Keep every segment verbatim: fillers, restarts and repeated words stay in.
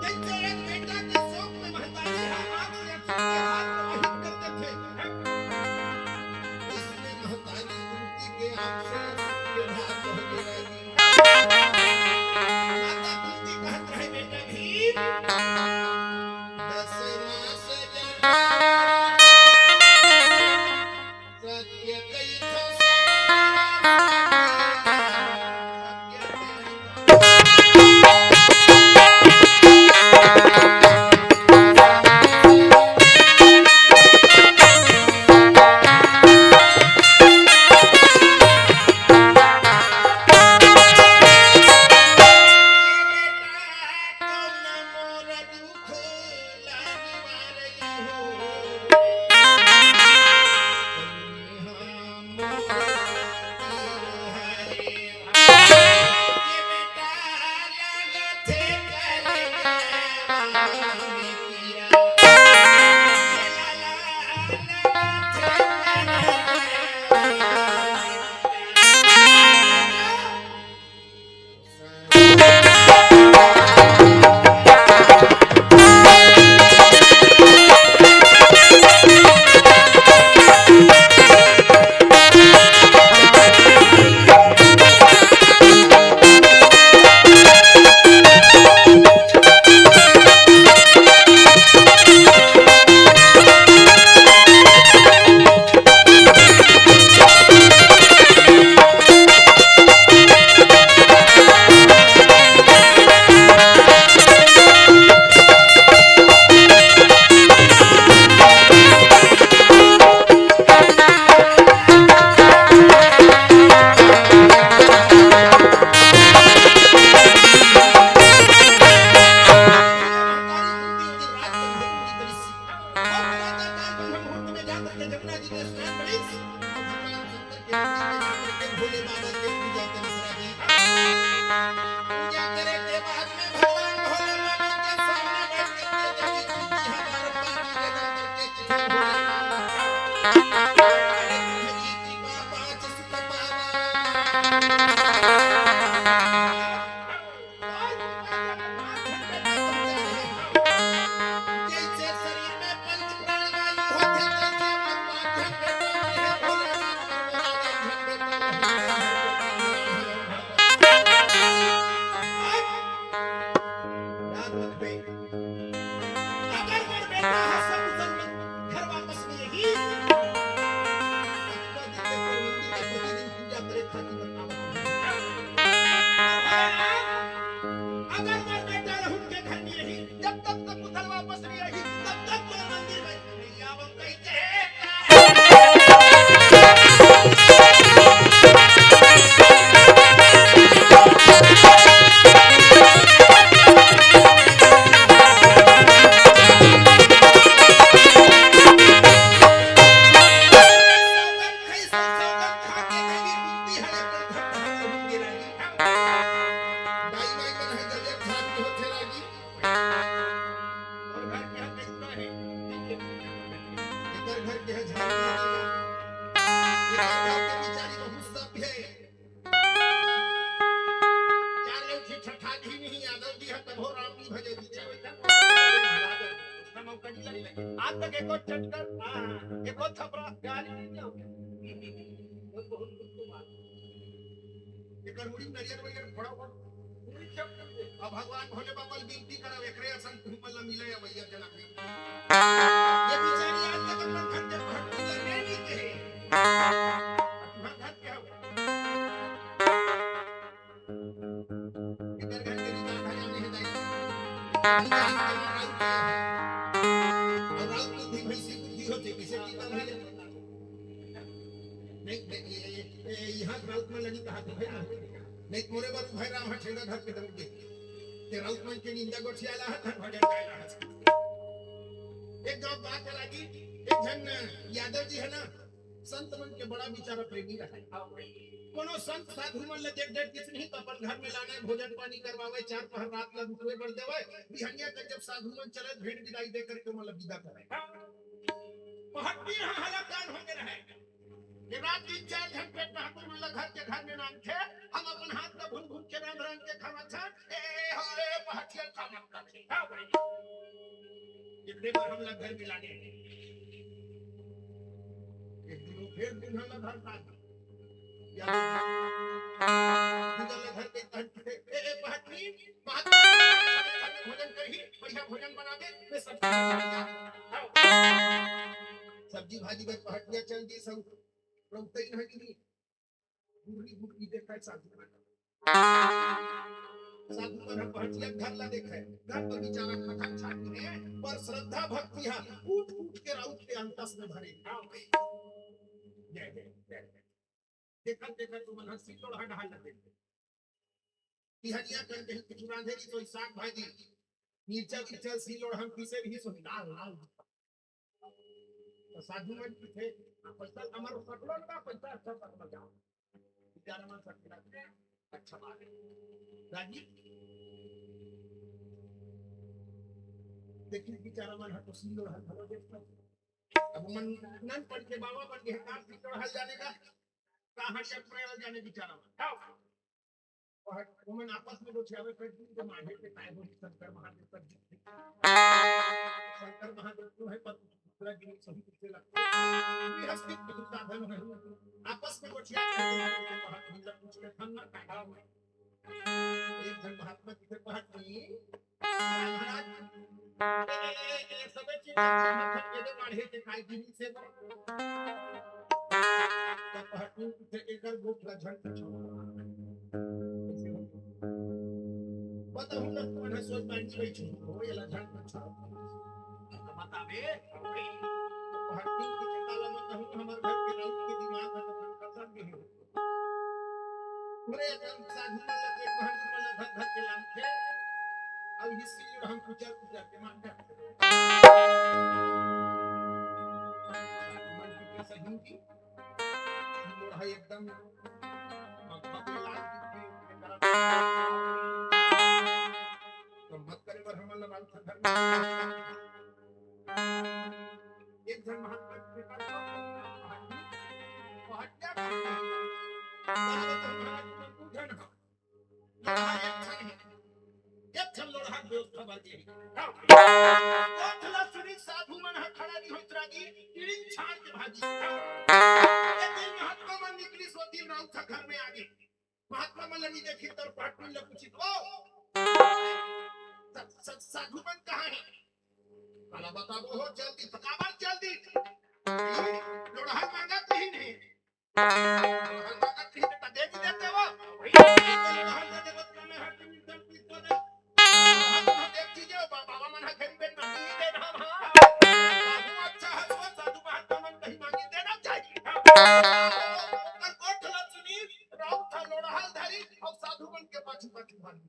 जैसे एक बेटा के शोक में महतारी ह आंख से अश्रु के धार प्रवाहित कर देथे, इसमें महतारी कुंती के आंख से अश्रु के धार बहने लगी। माता कुंती कहत रहे, "बेटा भीम, दस मास जब सत्य कही तो सत्य कही।" अगर मोर बेटा ह सकुशल घर वापस नइ आही, अतका दिन ले तोर मंदिर के प्रतिदिन पूजा करे खातिर बतावत हंव। अगर मोर बेटा राहुल के घर नइ आही, जब तक सकुशल वापस नइ आही, तब तक तोर मंदिर में नइ आवंव कहिके। आज तक एको चटकर, हाँ, एको थपरा, गाली नहीं दिया। बहुत, बहुत, बहुत, बहुत। एकर मुड़ी में नरियर वरियर फोड़ा हुआ। अब भगवान भोले बाबा ले विनती करव, एकरे असन तुम मन ला मिले अवैया जनक। ये बेचारी आज तक अपन घर के भटकू ले नहीं कहे। घर, घर के हो। एकर घर के विचार हरियाणा है दाई। और राउत बुद्धि भैंसी बुद्धि होते, किसे टीका भैया। नहीं, नहीं, ये, ये, ये, यहाँ राउत में लगी कहा तो है ना। नहीं, तोरे बाबू भाई राम हठेड़ा घर पे दौड़ गए। ते राउत मन के निंदा गोठियाला है, धन भजन गायला है। एक गाँव बात है लागी, एक जन यादव जी है ना, संत मन के बड़ा बेचारा प्रेमी रहे। कोनो संत साधु मन ल देख देख किस नहीं तो अपन घर में लाने, भोजन पानी करवावे, चार पहर रात ल रुकवे बर देवे। बिहनिया तक जब साधु मन चले, भेंट विदाई दे करके मन ल विदा करे। महत्ती यहाँ हालात कान होके रहे। ये रात दिन चार घंटे ठाकुर मन ल घर के घर में नाम थे, हम अपन हाथ ल भून भून के रांध रांध के खावा छन। ए, हो, ए, हथियार का मामला नहीं। हाँ भाई, इतने पर हमला घर में लाने। एक दिन वो फिर दिन हमला घर का या दूसरा घर के तहत ए, ए, पहटनी, महात्मा भोजन करही, बढ़िया भोजन बना दे, मैं सब्जी बना दूंगा। हाँ। सब्जी भाजी में पहटिया चल दी, सब रौतई नहीं दी। गुर्री गुर्री देखा है साधु मन। साधु मन ह पहटिया घर ला देखा है, घर पर बेचारा खटक छाती है, पर श्रद्धा भक्ति है, कूट कूट के राउत के अंतस में भरे। हाँ भाई। जय जय, जय जय। देखत देखत तुमन ह सिल्लोड़हा डहार ल देख। बिहनिया कर के कुछ रांधे रही तो साग भाजी, मिर्चा विर्चा सिल्लोड़हा पीसे रही सो लाल लाल। तो साधु मन पूछे, "पैसा हमारो पकड़ो ना, पैसा अच्छा पकड़ जाओ।" बेचारा मन सब मिला के, "अच्छा बात है।" राजी? देखिए बेचारा मन ह तो सिल्लोड़हा घलो देखता। अब मन नन पढ़ के बाबा बन के काम सिल्लोड़हा जाने का, कहाँ से प्रयाग जाने बेचारा मन। हाँ। और उमन आपस में गोठियावे कर दिन के माढ़े के काय बोली शंकर महादेव कर दिन। शंकर महादेव तो है पर दूसरा दिन सही से लगते। बृहस्पति के साधन है। आपस में गोठिया कर दिन के महादेव पूछ ले हम ना काय। एक जन महात्मा जी से कहत नहीं, "महाराज, ए, ए, ए, ए, सबे चीज के मतलब के दे माढ़े के खाए जीवन से बा।" तब कहत नहीं, "तुझे एकर गोठ ला झन पूछो।" बताऊं ना, तुम्हारा सोच पानी बैठी हो, ये ला झन पूछो। बतावे, कहत नहीं, "तुझे काला मत कहूं, हमारे घर के लोग के दिमाग में तो खत्म नहीं हो।" पूरे एकदम साधु मन ला पेट भर के मन ला धक धक के लानथे। अब ये सिल्लोड़हा पूजा पूजा के मांगथे। साधु मन की कैसा हिंदी? सिल्लोड़हा एकदम मगमग लाल की थी, तो मत करे बर हमन ला लानथे घर में। एक झन महात्मा जी के पास पहुंचा, महात्मा जी, वो हत्या करता है। महाराज जी ने पूछा ना, "यहाँ एक झन है, एक झन लोढ़ा व्यवस्था बन गई।" वो थला सुनी साधु मन ह खड़ा नहीं होत रागी, किड़िन छाड़ के भागी। एक दिन महात्मा मन निकली सो दिन राउत घर में आगे। महात्मा मन ल नी देखिन त पाटनी ल पूछिन, "ओ, स-, स-, साधु मन कहाँ हे?" काला बताबो हो, जल्दी, काबर जल्दी? लोढ़ा मांगत रहिन हे। लोढ़ा मांगत रहिन हे, त दे नी देते हो। लोढ़ा दे देबो, त मैं हर दिन जल्दी दे दे। लोढ़ा तो एक चीज हे, बा-, बाबा मन ह घेरी बेन मांगी दे रहा, हाँ। बाबू अच्छा हस, वो साधु महात्मा मन कहीं मांगी देना चाहिए। ओकर गोठ ला सुनी, राउत ह लोढ़ा ल धरी अउ साधु मन के पाछू पाछू भागी।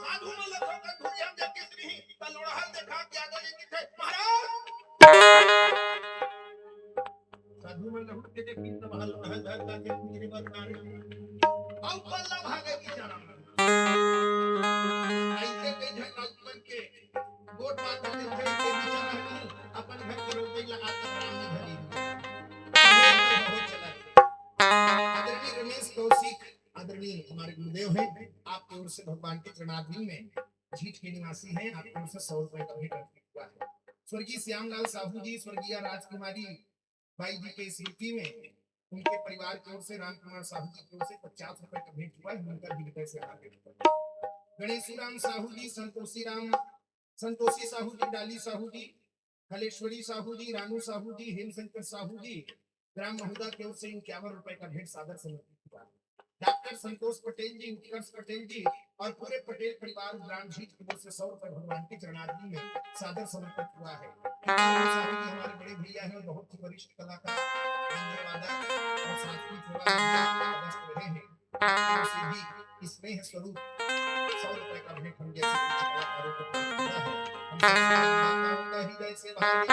साधु मन ल थोकन दूरी हम जब किस रही, त लोढ़ा ल देखा के आगे ले किथे, "महाराज!" साधु मन ल हुट के देखी, त वहाँ लोढ़ा ल धर ताके पीछे बर काढ़। अउ पल्ला भागे की चला। ऐसे कई झन राउत मन के गोठ बात करते हुए के बीच में अपन घर के रोपई लगा के राम जी धरी। बहुत चला। आदरणीय रमेश कौशिक, आदरणीय हमारे गुरुदेव हैं, आपकी ओर से भगवान के चरणारविंद में, झीठ के निवासी हैं, आपकी ओर से सौ रुपए का भेंट अर्पित हुआ है। स्वर्गीय श्यामलाल साहू जी, स्वर्गीय राजकुमारी बाई जी के स्मृति में उनके परिवार की ओर से, राम कुमार साहू जी की ओर से पचास रुपए का भेंट हुआ है, उनका भी हृदय से हार्दिक धन्यवाद। गणेशू राम साहू जी, संतोषी राम, संतोषी साहू जी, डाली साहू जी, हलेश्वरी साहू जी, रानू साहू जी, हेमशंकर साहू जी, ग्राम महुदा की ओर से इक्यावन रुपए का भेंट सादर समर्पित हुआ। डॉक्टर संतोष पटेल जी, उत्कर्ष पटेल जी और पूरे पटेल परिवार ग्राम झीठ की ओर से सौ रुपए भगवान के चरणारविंद में सादर समर्पित हुआ है। किताब साहू जी हमारे बड़े भैया हैं और बहुत ही वरिष्ठ कलाकार, वादक और साथ ही थोड़ा पदस्थ रहे हैं। उनसे भी स्नेह स्वरूप सौ रुपए का भेंट हम जैसे कुछ कलाकारों को प्राप्त हुआ है। हम सबसे माताओं का हृदय से भाव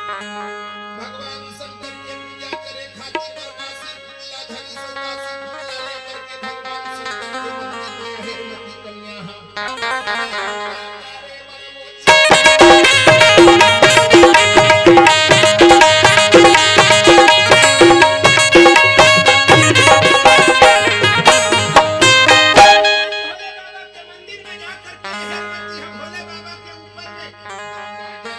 भगवान शंकर के पूजा करे खातिर वरदासी फूल ला धरी, सौदासी फूल ला लेकर के भगवान शंकर के मंदिर में अहिरमती कन्या ह। भोले बाबा के मंदिर में जाकर के अहिरमती ह भोले बाबा के ऊपर में